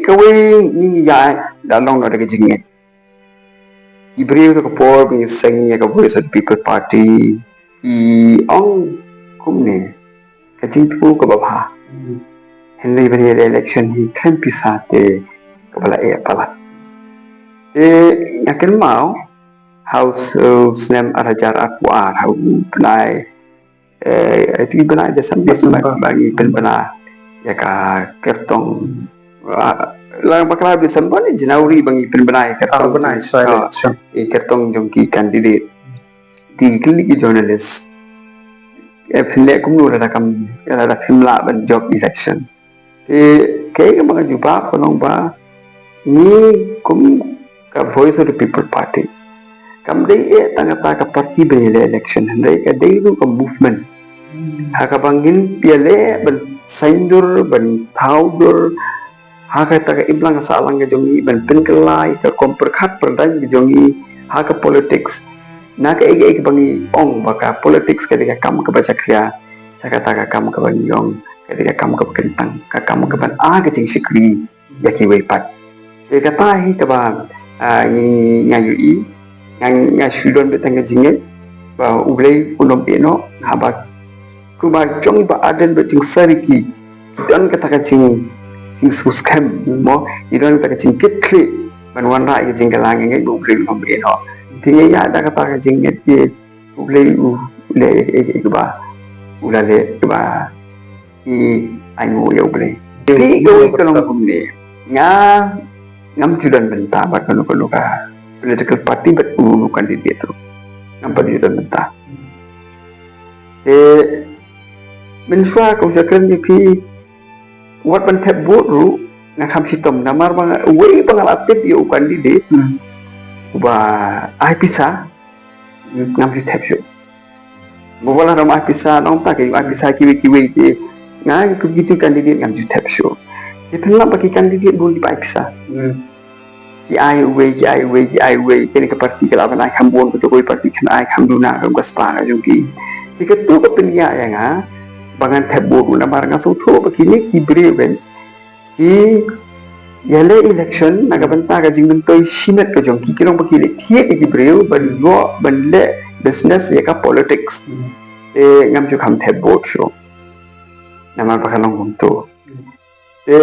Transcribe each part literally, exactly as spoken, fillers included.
Kawei ngi ïa da long noh da ka jingngeit. Ki briew to ka por ba ngi seng ïa ka Voice of the People Party ki ong kumne, ka jingthmu kaba bha. Hynrei ban ïa election hi khlem pisa te kaba la eh palat. Te nga kynmaw ha u snem ar hajar arphew ar ha u bnai, eh, I think bnai December, December. Ba ngi pynbna ïa ka kyrtong, ah, la bakla December ne January ba ngi pynbna ïa ka kyrtong, ah, bnai, sorry, ah, election. Ïa ka kyrtong jong ki candidate. Te ki kylli ki journalist, eh, phin leh kumno lada kam, lada phim lah ban jop election. Te kaei kaba nga jubab ka long ba ngi kum ka Voice of the People Party kam dei eh tang kata ka party ban ïaleh election, hynrei ka dei ruh ka movement. Ha kaba ngin ïaleh ban saiñdur, ban thaw dur ha kata ka imlang sahlang ka jong ngi, ban pynkylla ïa ka rukom pyrkhat pyrdaiñ ka jong ngi ha ka politics. Na kaei kaei kaba ngi ong ba ka politics ka dei ka kam kaba jakhlia, sa kata ka kam kaba ngi ong ka dei ka kam kaba kyntang, ka kam kaban ai ka jingshakri ïa kiwei pat. Te kata hi kaba, ah, ngi, nga ïohi, nga, nga shu don beit tang ka jingngeit ba U Blei un ym ïehnoh, haba kumba jong Bah Ardent bad Jingsariki ki don kata ka jing, jingskhem, mo, ki don kata ka jingkitkhlieh ban wanrah ïa ka jingkylla, nga ngeit ba U Blei un ym ïehnoh. Te ngi ïa da kata ka jingngeit te U Blei u leh ïa kiba u la leh, kiba ki ainguh ïa U Blei. Te kawei ka long kumne, nga ngam ju don bynta bad kano kano ka political party bad uno uno u candidate ruh. Ngam pat ju don bynta. Te mynshuwa ka u shakren ïa phi, wat ban thep vote ruh nga kham shitom, namar ba nga, uwei ba nga la tip ïa u candidate uba ai pisa, ngam ju thep shuh. Ba la ram ai pisa, nangta ka ai pisa kiwei kiwei te nga kum kitu candidate ngam ju thep shuh. Te pynlap ba ki candidate bun kiba ai pisa. Ki ai uwei, ki ai uwei, ki ai uwei, kane ka party ka lah ban ai kham bun, kato kawei party kan ai kham duna, ka spah ka jong ki. Te kato ka pynïaid ïa nga ba ngan thep vote ruh, namar nga sngewthuh ba kine ki briew, eh, ki ïaleh election na ka bynta ka jingmyntoi shimet ka jong ki, ki long ba ki leh thied ïa ki briew ban ïoh ban leh business ïa ka politics. Te ngam ju kham thep vote shuh, namar ba ka long kumto. Te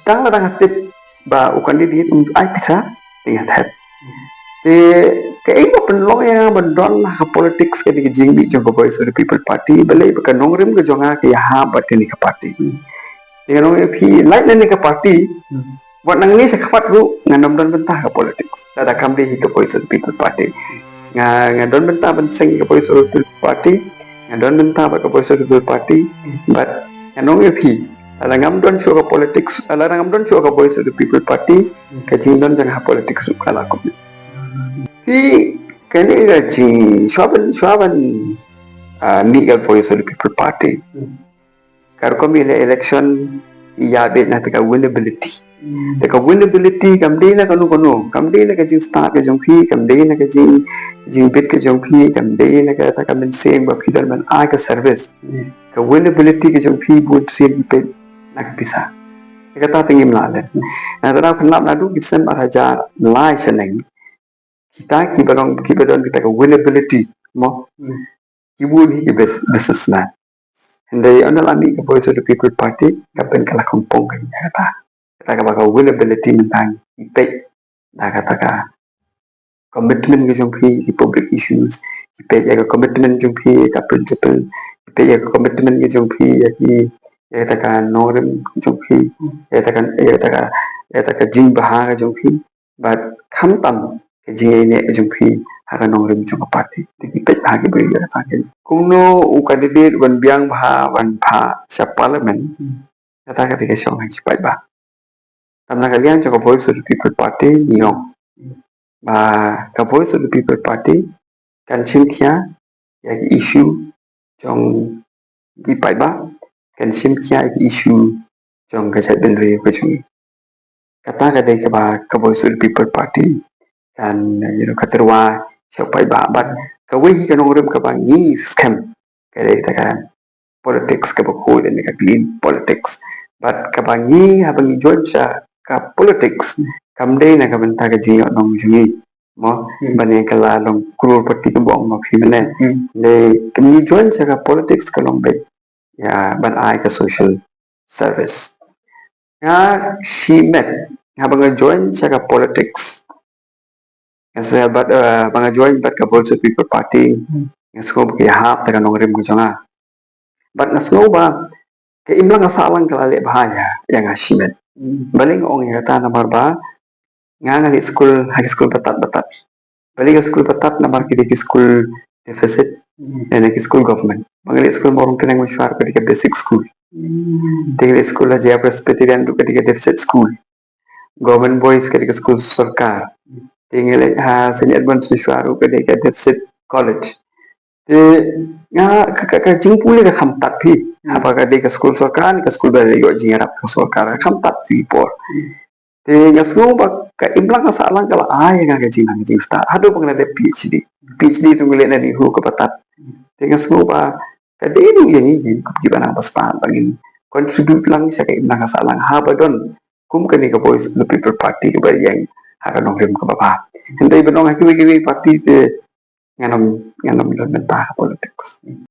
tang lada nga tip ba u candidate um ai pisa, te nga thep. Te kaei ba pynlong ïa nga ban don ha ka politics ka dei ka jingmih jong ka Voice of the People Party, balei ba ka nongrim ka jong nga ka ïahap bad kane ka party. Te nga ong ïa phi, lait na kane ka party, wat nangne shakhmat ruh ngan ym don bynta ha ka politics lada kam dei hi ka Voice of the People Party. Nga, nga don bynta ban seng ka Voice of the People Party, nga don bynta bad ka Voice of the People Party, bad nga ong ïa phi, lada ngam don shuh ka politics, lada ngam don shuh ka Voice of the People Party, ka jingdon jong nga ha politics ruh ka la kut. Phi, kane ka jing, shuwa ban, shuwa ban, ah, mih ka Voice of the People Party, ka rukom ïaleh election ïa beit na kata ka winnability. Te ka winnability kam dei na kano kano, kam dei na ka jingstad ka jong phi, kam dei na ka jing, jingbit ka jong phi, kam dei na kata ka mynsiem ba phi don ban ai ka service. Ka winnability ka jong phi bun sien ki peit na ka pisa. Te kata te ngim lah leh. Nangta da pynlap naduh ki snem ar hajar lai shaneng, kita kiba long, kiba don kita ka winnability, mo, ki bun hi ki bus-, businessman. Hynrei ynda la mih ka Voice of the People Party, ka pyn ka la khongpong ka ïa kata. Kata kaba ka winnability mynta ki peit da kata ka commitment ka jong phi ki public issues, ki peit ïa ka commitment jong phi ka principle, ki peit ïa ka commitment ka jong phi ïa ki, ïa kata ka nongrim ka jong phi, ïa kata ka, ïa kata ka, ïa kata ka jingbha ka jong phi. Bad khamtam ka jingïaineh ka jong phi ha ka nongrim jong ka party. Te ki peit bha ki briew ïa kata. Kumno u candidate ban biang bha, ban bha sha parliament, kata ka dei ka shong ha ki paidbah. Tam na ka liang jong ka Voice of the People Party ngi ong ba ka Voice of the People Party kan shim khia ïa ki issue jong ki paidbah, kan shim khia ïa ki issue jong ka jaitbynriew ka jong ngi. Kata ka dei kaba ka Voice of the People Party kan, you know, ka tyrwa sha u paidbah. Bad kawei hi ka nongrim kaba ngi skhem ka dei kata ka politics kaba khuid ne ka clean politics. Bad kaba ngi, haba ngi join sha ka politics kam dei na ka bynta ka jingïoh nong jong ngi. Mo, hmm, ban ïa ka la long crorepati ka bong mo phi mynne. Hmm. Dei kam ngi join sha ka politics ka long beit ïa ban ai ka social service. Nga shimet haba nga join sha ka politics. Nga sa bad, eh, ba nga join bad ka Voice of People Party. Hmm. Nga sngew ba ka ïahap ïa ka nongrim ka jong nga. Bad nga sngew ba ka imlang ka sahlang ka la leh bha ïa, ïa nga shimet. Hmm. Balei nga ong ïa kata namar ba nga nga leit skul ha ki skul batat batat. Balei ka skul batat namar ki dei ki skul deficit. Hmm. Ïa ki skul government. Ba nga leit skul Mawrong Tneng Mynshuwa ka dei ka basic school. Hmm. Te nga leit skul ha Jaiaw Presbyterian ruh ka dei ka deficit school. Government Boys ka dei ka skul sorkar. Te nga leit ha Saint Edmund Mynshuwa ruh ka dei ka deficit college. Te nga ka, ka, ka jingpule ka kham tad phi. Hmm. Haba ka dei ka skul sorkar, ka skul ba dei ïoh jingïarap ka sorkar, ka kham tad phi por. Hmm. Te nga sngew ba ka imlang ka sahlang ka la ai ïa nga ka jingnang jingstad haduh ba nga la dep PhD. PhD ruh nga leh na NEHU kaba tad. Te nga sngew ba ka dei ruh ïa ngi, ïa ngi kum kiba nang ba stad ba ngin contribute lang sha ka imlang ka sahlang haba don kum kane ka Voice of the People Party kaba ïeng ha ka nongrim kaba bha. Hynrei ban ong ha kiwei kiwei party te ngan ym, ngan ym don bynta ha politics.